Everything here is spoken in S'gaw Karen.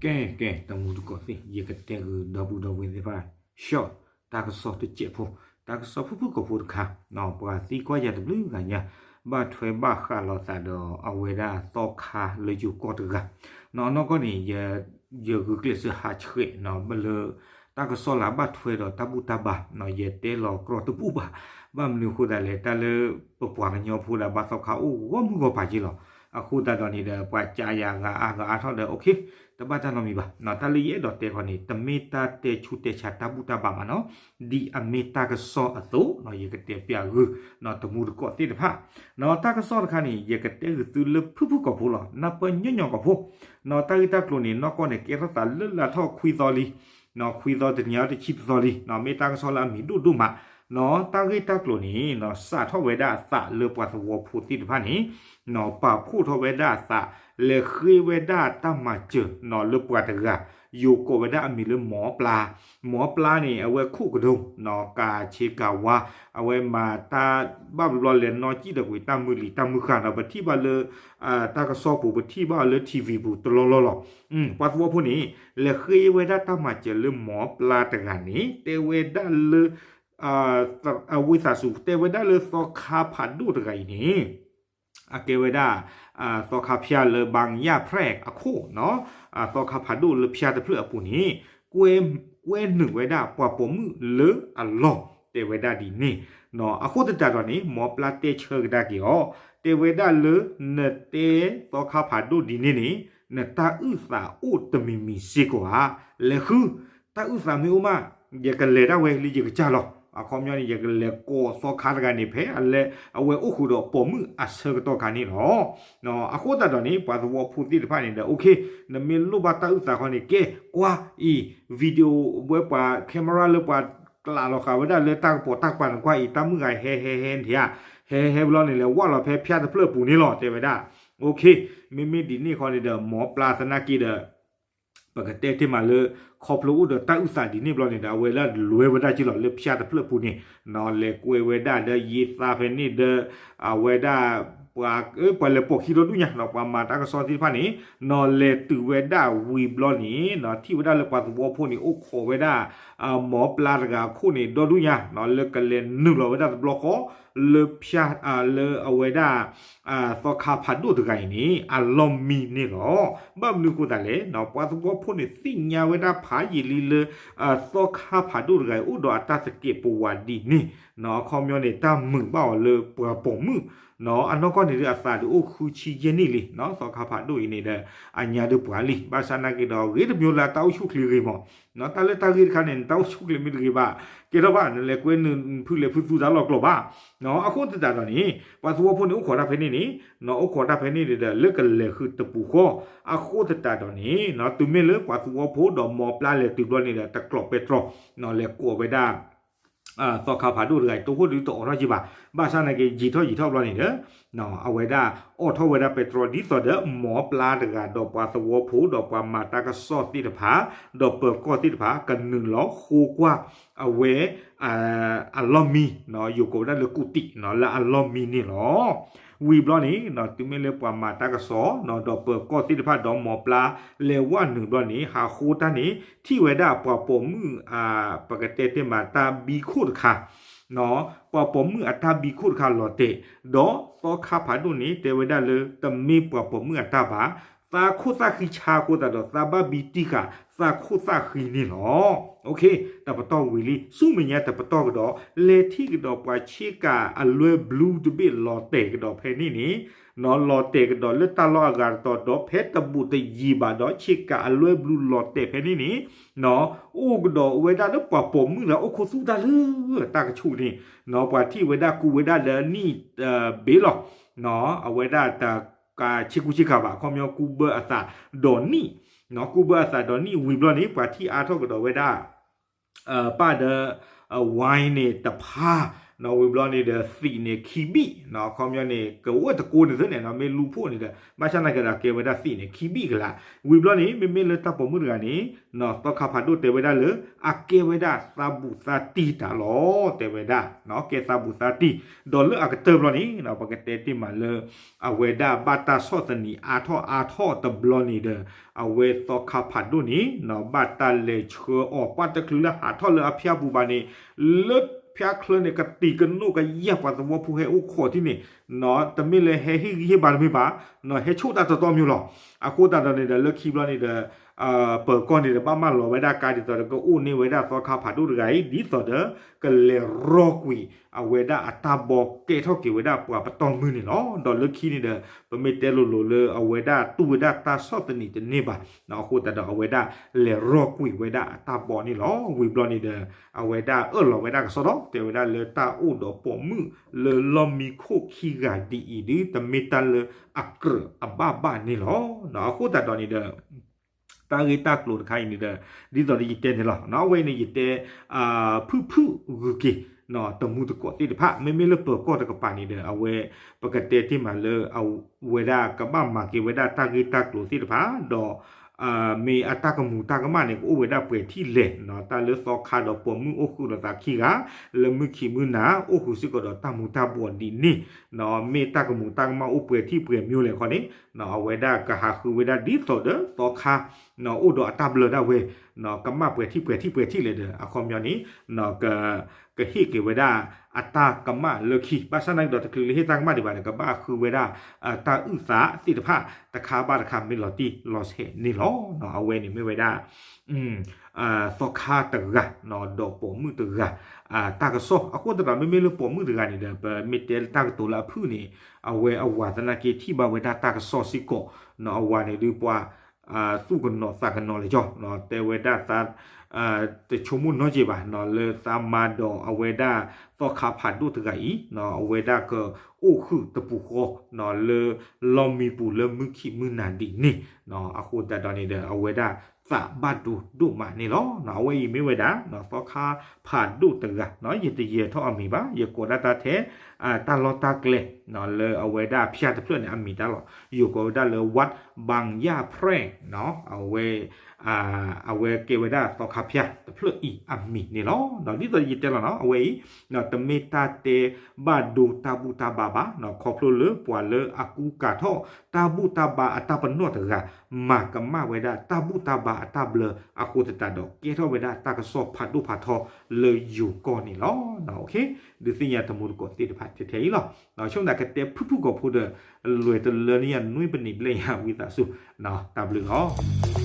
ကဲ ကဲ တမူတကိးသ့ၣ် ယကတဲဂုာ်ဒီပုၢ်ဒီဝဲၢ်သ့ၣ်တဖၣ် ရှီၣ် တၢ်ကစီၣ်တစဲးဖိ, တၢ်ကစီၣ်ဖုၣ်ဖုၣ်ကိာ်ဖိတခါ, ပှၤသံကွၢ်ယၤတဘျုးဂၤညါ, ဘၣ်ထွဲဘၣ်ဃးလိာ်သးဒီးအဝဲဒၣ်သီခါလၢယိၤကီၢ်တဂၤ, နီၢ်နီၢ်ကီၢ်န့ၣ် ယဂုာ်ကျဲးစၢးဟးဆှဲး ဘၣ်လၢ တၢ်ကစီၣ်လၢအဘၣ်ထွဲဒီးတၢ်ဘူၣ်တၢ်ဘါ, ယတဲလီၤကြီတဘူၣ်ဘၣ်, ဘၣ်မနုၤအဃိသတးလဲၣ် တၢ်လၢပပှၤကညီဖိဒီးဘါသီခါအိၣ်ဂီၢ်မုၢ်ဂီၢ်ပၤက့လီၤ. အဃိသတးဒီးန့ၣ်ဒီး ပှၤကးယၤဂၤအါဂၤအါထီၣ်ဒီး okay တဘၣ်တၢ်နီတမံၤဘၣ်. တၢ်လၢယအဲၣ်ဒိးတဲခီန့ၣ် တမ့ၢ်တၢ်တဲဆူးတဲဆါတၢ်ဘူၣ်တၢ်ဘါမးနီၤ, ဒ်အမ့ၢ်တၢ်ကစီၣ်အသိး ယကတဲပျးဂုာ် တမူတကိးသ့ၣ်တဖၣ်, တၢ်ကစီၣ်တခါန့ၣ် ယကတဲဂုာ်သုလၢဖုၣ်ဖုၣ်ကိာ်ဖိလီၤ, နၢ်ပၢၢ်ညီညီကိာ်ဖိ, တၢ်ဂ့ၢ်တၢ်ကျိၤန့ၣ် နီၢ်ကီၢ်န့ၣ် ကဲထီၣ်သးလၢလၢထီၣ်ခွံသီလံ ခွံသီတနံၤအံၤတဆံတသီလံ, မ့ၢ်တၢ်ကစီၣ်လၢအမံၤဒိၣ်ဒိၣ်မး, တၢ်ဂ့ၢ်တၢ်ကျိၤန့ၣ် စးထီၣ်ဝဲဒၣ်အသးလၢပှၤသဝီဖိသ့ၣ်တဖၣ်န့ၣ် ပာ်ဖှိၣ်ထီၣ်ဝဲဒၣ်အသး လဲၤဃ့ဝဲဒၣ်တၢ်မၤစၢၤလၢပှၤတဂၤ, ယိၤကိးဝဲဒၣ်အမံၤလၢမီၤပျါ, မီၤပျါန့ၣ် အဝဲခိၣ်ကဒိ ကးဆ့ကၤဝါ, အဝဲမၤတၢ်ဘၣ်ဘျီလဲၤနီၢ်ကံၣ်ဒီးကွံာ် တၢ်မုၢ်လံၤတၢ်မုၢ်ဃၢ်ဒီး ပထံၣ်ဘၣ်လၢ တၢ်ကစီၣ်ပူၤ ပထံၣ်ဘၣ်အီၤလၢ ထံၣ်ဝံၣ် ပူၤတလီၢ်လီၢ်လီၤ. ပှၤသဝီဖိန့ၣ် လဲၤဃ့ဝဲဒၣ်တၢ်မၤစၢၤလၢမီၤပျါတဂၤန့ၣ် တဲဝဲဒၣ်လၢ အဝံသးစူၤ တဲဝဲဒၣ်လၢသီခါဖးဒိၣ်တဂၤအံၤန့ၣ် အကဲဝဲဒၣ် သီခါဖၠါလၢ ဘၣ်ယၣ်ဖရဲၣ်အခိၣ်နီၤ, သီခါဖးဒိၣ်လၢဖၠါတဖျၢၣ်အပူၤန့ၣ် ကွဲနုာ်ဝဲဒၣ်ပှၤပိာ်မုၣ်လၢအလီၢ် တဲဝဲဒၣ်ဒ်န့ၣ်, အဃိသတးဒီးန့ၣ် မီၤပျါတဲဆၢကဒါက့ၤအီၤ, တဲဝဲဒၣ်လၢ နတဲသီခါဖးဒိၣ်ဒ်န့ၣ်န့ၣ် နတၢ်အုၣ်သးအိၣ်တမံၤမံၤစ့ၢ်ကီးဧါ, လဲၤဃု တၢ်အုၣ်သးမ့ၢ်အိၣ်မး ယကလဲၤဒၣ်ဝဲလၢယကစၢ်လီၤ. အခီပညီန့ၣ် ယကလဲၤကိးသီခါတဂၤန့ၣ် ဖဲအလဲၤ အဝဲအိၣ်ဃုာ်ဒီးပိာ်မုၣ်အဆၢကတီၢ်ခါန့ၣ်လီၤ. အဃိသတးဒီးန့ၣ် ပှၤသဝီဖိသ့ၣ်တဖၣ်န့ၣ်ဒီး okay နမ့ၢ်လိၣ်ဘၣ်တၢ်အုၣ်သးခီန့ၣ် ကဲ ကွၢ်အံၤ video ဝဲပှၤ camera လၢပှၤကျးလီၤဃာ်ဝဲဒၣ်လၢတၢ်ကပိာ်တၢ်ကပၤန့ၣ် ကွၢ်အံၤ တၢ်မုၢ်ဂၤဟဲဟဲဟဲန့ၣ်ဧါ, ဟဲဟဲဘျီန့ၣ် လဲၤဝၣ်လီၤဖဲဖၠါတဖျၢၣ်အပူၤန့ၣ်လီၤ တဲဝဲဒၣ်. okay မ့မ့ၢ်ဒ်န့ၣ်ခီန့ၣ်ဒီး မီၤပျါသနာ်က့ဒီး ပကတဲတ့ၢ်မးလၢ ခီဖျိအိၣ်ဒီးတၢ်အုၣ်သးဒ်န့ၣ်ဘျီန့ၣ်ဒီး အဝဲလၢလဲၤဝဲဒၣ်က့လီၤ လၢဖၠါတဖျၢၣ်အပူၤန့ၣ်, နီၢ်လဲၤကွဲဝဲဒၣ်ဒီး ယ့သးဖဲန့ၣ်ဒီး အဝဲဒၣ် ပှၤ ပှၤလဲၤပိာ်ခံဒီဒူၣ်ညါ ပှၤမၤတၢ်ကစီၣ်သ့ၣ်တဖၣ်န့ၣ် နီၢ်လဲၤတုၤဝဲဒၣ်ဝံၤဘျီန့ၣ် ထံၣ်ဝဲဒၣ်လၢပှၤသဝီဖိန့ၣ် အိၣ်ခိးဝဲဒၣ် မီၤပျါတဂၤအခိၣ်န့ၣ် ဒီဒူၣ်ညါ လၢကလဲၤနုာ်လီၤဝဲဒၣ်တဘျီဃီ လၢဖၠါ လၢအဝဲဒၣ် သီခါဖးဒိၣ်တဂၤအံၤန့ၣ် အလီၢ်မံန့ၣ်လီၤ. ဘၣ်မနုၤအဃိသတးလဲၣ် ပှၤသဝီဖိန့ၣ် သ့ၣ်ညါဝဲဒၣ်ဖးယံာ်လံလၢ သီခါဖးဒိၣ်တဂၤအံၤ အိၣ်ဒီးအတၢ်သကဲးပဝးဒ်န့ၣ် အခီပညီန့ၣ် တၢ်မုာ်ဘၣ်အီၤလၢပှၤပိာ်မုၣ် အနီၢ်ကီၢ်န့ၣ်ဒီး အသးဒုးအိၣ်ဃုဆံယဲၢ်နံၣ်လံ သီခါဖးဒိၣ်အံၤန့ၣ်ဒီး အညါဒုးပှၤလံ ဘၣ်ဆၣ်နာ်က့ဒီး ဂ့ၤတမံၤလၢအတၢ်အိၣ်ဆူၣ်ချ့ဂ့ၤမး တၢ်လၢတၢ်ဂ့ၢ်တခါန့ၣ် နတၢ်အိၣ်ဆူၣ်ချ့မ့ၢ်တဂ့ၤဘၣ် ကဲထီၣ်ဘၣ် နလဲၤကွဲနုာ်ဖုလဲၤဖုသူတၢ်လီၢ်ကျိၤဘၣ်. အဃိသတးဒီးန့ၣ် ပှၤသဝီဖိန့ၣ် အိၣ်ခိးတၢ်ဖဲန့ၣ်န့ၣ် အိၣ်ခိးတၢ်ဖဲန့ၣ်ဒီး လၢကလဲၤဃုာ်တပူၤဃီ အဃိသတးဒီးန့ၣ် တုၤမ့ၢ်လၢပှၤသဝီဖိဒီးမီၤပျါလဲၤတုၤဘျီန့ၣ်ဒီး တကျိးပဲတြီ လဲၤကိးဝဲဒၣ် သီခါဖးဒိၣ်တဂၤအံၤ တိခိၣ်ဒုးတအိးထီၣ်က့ဘၣ်. ဘၣ်ဆၣ်နာ်က့ ယံာ်ထီၣ်ယံာ်ထီၣ်ဘျီန့ၣ်ဒီး အဝဲဒၣ်အိးထီၣ်ဝဲဒၣ်ပဲတြီ ဒ်သိးဒီး မီၤပျါတဂၤဒီးပှၤသဝီဖိ ဒီးပှၤမၤတၢ်ကစီၣ်သ့ၣ်တဖၣ် ဒီးပၢၤကီၢ်သ့ၣ်တဖၣ် ကနုာ်လီၤဃိကွၢ်အဝဲ အလီၢ်မံ ယိၤကိးဝဲဒၣ်လၢကူးတံာ် လၢအလီၢ်မံန့ၣ်လီၤ. ဝံၤဘျီန့ၣ် တုၤမ့ၢ်လၢပှၤမၤတၢ်ကစီၣ် ဒီးပၢၤကီၢ်သ့ၣ်တဖၣ် ဒီးမီၤပျါ လဲၤဝဲနုာ်ဘျီန့ၣ် ဟးဃိတၢ်န့ၣ် ထံၣ်ဝဲဒၣ်ပှၤပိာ်မုၣ် ပကတဲတ့ၢ်မးတၢ်ဘံခိၣ်တခါ ပှၤပိာ်မုၣ်အတၢ်ဘံခိၣ်တခါလီၤတဲာ်, ဒီးသီခါဖးဒိၣ်န့ၣ် တဲဝဲဒၣ်လၢတမ့ၢ်ပှၤပိာ်မုၣ်အတၢ်ဘၣ်, သးခိၣ်သၣ်ဃံဆါအဃိသတးဒီး သးဘၣ်ဘံတံၢ်ဃာ်သးခိၣ်သၣ်ဃံန့ၣ်လီၤ. တပတီၢ်ဝံၤလံ ဆူမဲာ်ညါတပတီၢ်ကဒီး လဲၤထံၣ်ကဒီးပှၤဆ့ကၤအလွဲဘျူတဘ့ၣ်လီၤတဲာ်ကဒီးဖဲန့ၣ်န့ၣ် လီၤတဲာ်ကဒီးလၢတၢ်လီၢ်အဂၤတတီၤဒီး ဖဲတဘူးတယံၤဘၣ်ဒီး ဆ့ကၤအလွဲဘျူလီၤတဲာ်ဖဲန့ၣ်န့ၣ် အိၣ်ကဒီးဝဲဒၣ်လၢပှၤပိာ်မုၣ်လၢအိၣ်ခိးသူၣ်တၢ်လၢတၢ်ကဆူၣ်န့ၣ် ပှၤထံၣ်ဝဲဒၣ်ကူဝဲဒၣ်လၢနံၣ်တဘ့ၣ်လီၤ. အဝဲဒၣ်တကဆ့ကူဆ့ကၤဘၣ် အခီပညီကူဘၢအသးဒီးနံၣ်, ကူဘၢအသးဒီးနံၣ်ဝံၤဘျီန့ၣ် ပှၤထံၣ်အါထီၣ်ကဒီးဝဲဒၣ် ပၢ်ဒီး ဝါန့ၣ်တဖၣ် ဝံၤဘျီန့ၣ်ဒီး သံးန့ၣ်ခံဘံၣ်, အခီပညီန့ၣ် ကအိၣ်တကိးန့ၣ်သ့န့ၣ် မ့ၢ်လူၤဖှိၣ်န့ၣ်ဒီး ဘၣ်ဆၣ်သနာ်က့ဒီး ကဲဝဲဒၣ်သံးန့ၣ်ခံဘံၣ်ကလး. ဝံၤဘျီန့ၣ် မ့မ့ၢ်လၢတၢ်ပိာ်မုၣ်တဂၤန့ၣ် သီခါဖးဒိၣ်တဲဝဲဒၣ်လၢ အကဲဝဲဒၣ်သးဘူးသးတံၢ်တၢ်လီၤ တဲဝဲဒၣ်, ကဲသးဘူးသးတံၢ်, ဒီးလၢအကတၢၢ်ဘျီန့ၣ် ပကတဲတ့ၢ်မးလၢ အဝဲဒၣ်ဘၣ်တၢ်ဆီၣ်သနံးအါထီၣ်အါထီၣ်တဘျီန့ၣ်ဒီး အဝဲသီခါဖးဒိၣ်န့ၣ် ဘၣ်တၢ်လဲၤဆှၢအီၤ ပှၤတချုးလၢဟးထီၣ်လၢအဖၠၣ်ပူၤဘၣ်န့ၣ် လၢဖၠၣ်ချၢန့ၣ် ကတံၤကနိၣ်ကယဲၢ်ပှၤသဝီဖိဟဲအိၣ်ခိးထံၣ်န့ၣ် တမ့ၢ်လၢဟဲဟ့ၣ်ဂံၢ်ဟ့ၣ်ဘါတမ့ၢ်ဘၣ်, ဟဲဆိၣ်တၢ်တတီမံၤလီၤ. အဃိသတးဒီးန့ၣ်ဒီး လၢခံဘျီန့ၣ်ဒီး ပၢၤကီၢ်န့ၣ်ဒီး ဘၣ်မၢလီၤဝဲဒၣ်ကါဒ်သိးဒီး ကအိၣ်န့ၢ်ဝဲဒၣ်သီခါဖးဒိၣ်တဂၤအံၤ ဒ်သိးဒီး ကလဲၤရီကွံာ်အဝဲဒၣ်အတၢ်ဘီ ကဲထီၣ်က့ၤဝဲဒၣ်ပှၤပတီၢ်မုၢ်န့ၣ်လီၤ. ဒီးလၢခံန့ၣ်ဒီး ပမ့ၢ်တဲလိၤလိၤလၢအဝဲဒၣ်တူၢ်ဝဲဒၣ်တၢ်ဆီၣ်သနံးတန့ၢ်ဘၣ်, အဃိသတးဒီးအဝဲဒၣ်လဲၤရီကွံာ်ဝဲဒၣ်အတၢ်ဘီန့ၣ်လီၤ. ဝံၤဘျီန့ၣ်ဒီး အဝဲဒၣ်အၢၣ်လီၤဝဲဒၣ်ကစီဒီ တဲဝဲဒၣ်လၢတၢ်အိၣ်ဒီးပိာ်မုၣ်လၢလီၢ်မံခိၣ်ခံဂၤဒ်အံၤဒု တမ့ၢ်တၢ်လၢအကြၢးအဘၣ်ဘၣ်န့ၣ်လီၤ. အဃိသတးဒီးန့ၣ်ဒီး တၢ်ဂ့ၢ်တၢ်ကျိၤတခါအံၤန့ၣ်ဒီး ဒ်သိးဒီးယတဲန့ၣ်လီၤ. အဝဲအံၤန့ၣ် ယတဲ ဖုၣ်ဖုၣ်ဂုၤက့ၤ တမူတကိးသ့ၣ်တဖၣ် မ့မ့ၢ်လၢပၢၤကီၢ်တကပၤန့ၣ်ဒီး အဝဲ ပကတဲတ့ၢ်မးလၢ အဝဲဒၣ်ကဘၣ်မၤက့ၤဝဲဒၣ်တၢ်ဂ့ၢ်တၢ်ကျိၤသ့ၣ်တဖၣ် ဒီး မ့ၢ်အတၢ်ကမူၤတၢ်ကမၣ်န့ၣ် ကအိၣ်ဝဲဒၣ်ပှဲၤထံၣ်လဲၣ်, တၢ်လၢသီခါဒီးပိာ်မုၣ်အိၣ်ဃုာ်လိာ်သးခံဂၤ လၢမုၢ်ခံမုၢ်နၤ အိၣ်ဃုာ်စ့ၢ်ကီးဒီးတၢ်မူၤတၢ်ဘှီးဒ်န့ၣ်, မ့ၢ်တၢ်ကမူၤတၢ်ကမၣ်အိၣ်ပှဲၤထံၣ်ပှဲၤမံၤလဲၣ်ခီန့ၣ် အဝဲဒၣ်ကဟးဃုဝဲဒၣ်ဒ်သိးဒီးသီခါ အိၣ်ဒီးအတၢ်ဘျၢဒၣ်ဝဲ ကမၣ်ပှဲၤထံၣ်ပှဲၤထံၣ်ပှဲၤထံၣ်လဲၣ်ဒီး အခီပညီန့ၣ် ကဟ့ၣ်က့ၤဝဲဒၣ်အတၢ်ကမၣ်လၢခံ ဘၣ်ဆၣ်သနာ်က့ဒီး တချုးလၢဟ့ၣ်တၢ်ကမၣ်ဒံးဘၣ်ဒီး ကဘၣ်ဃုဝဲဒၣ် တၢ်အုၣ်သးသ့ၣ်တဖၣ် တခါဘၣ်တခါမ့ၢ်လီၤတံၢ်လီၤဆဲးန့ၣ်လီၤ. အဝဲန့ၣ်မ့ၢ်ဝဲဒၣ် သီခါတဂၤ ဒီးပိာ်မုၣ်တဂၤ တၢ်ကစီၣ် အဃိသတးဒီး မ့မ့ၢ်လၢပိာ်မုၣ်တဂၤန့ၣ်ဒီး ပမ့ၢ်တဲတၢ်ကတိၤလၢအဖုၣ်န့ၣ် အဝဲအဝၤသနာ်က့ထံၣ်ဘၣ်ဝဲဒၣ်တၢ်ကစီၣ်စ့ၢ်ကီး အဝၤန့ၣ်ဒုးပှၤ သူၣ်ကနိးသးကနိးလဲၣ်ကၠီ တဲဝဲဒၣ်သး တဆိကမိၣ်နီတက့ၢ်ဘၣ် လၢသးမါဒီးအဝဲဒၣ်သီခါဖးဒိၣ်တဂၤအံၤ အဝဲဒၣ်ကအိၣ်ဃုာ်တပူၤဃီ လၢလီၢ်မံပူၤလၢမုၢ်ခံမုၢ်နၤဒ်န့ၣ် အဃိသတးဒီးန့ၣ်ဒီး အဝဲဒၣ်သးဘၣ်ဒိဒိၣ်မးန့ၣ်လီၤ. အဝဲအံၤမ့ၢ်ဝဲဒၣ် သီခါဖးဒိၣ်တဂၤ ယတယဲၤထီၣ်အမံၤဘၣ် ယကိးဒၣ်တၢ်ထဲ တၢ်လီၢ်တၢ်ကျဲ လၢအဝဲဒၣ်ဖၠၣ်တဖျၢၣ်န့ၣ် အမံၤတၢ်လီၤ ယိၤကိးဝဲဒၣ်လၢ ဝးဘၣ်ယၣ်ဖြဲၣ် အဝဲ အဝဲကဲဝဲဒၣ်သီခါဖၠၣ်တဖျၢၣ်အံၤအမံၤန့ၣ်လီၤ. ဒ်သိးယတဲလီၤနီၤ အဝဲအံၤ တမ့ၢ်တၢ်တဲဘၣ်ဒိတၢ်ဘူၣ်တၢ်ဘါဘၣ် ခီဖျိလၢပှၤလၢအကူကၤထီၣ်တၢ်ဘူၣ်တၢ်ဘါအတၢ်ပနီၣ်တဂၤ မၤကမၣ်ဝဲဒၣ်တၢ်ဘူၣ်တၢ်ဘါအတၢ်ဘျၢအဃိသတးဒီး ကဲထီၣ်ဝဲဒၣ်တၢ်ကစီၣ်ဖးဒိၣ်ဖးထီလၢယိၤကီၢ်န့ၣ်လီၤ. ဒုးသ့ၣ်ညါတမူတကိးသ့ၣ်တဖၣ်ထဲထဲအံၤလီၤ. ဆိကမိၣ်သးကတဲဖုၣ်ဖုၣ်ကိာ်ဖိဒီး လဲၤတလၢန့ၢ်ယၤနွံပနံးဘျဲၣ်ယၤဝံသးစူၤ တၢ်ဘျုးလီၤ.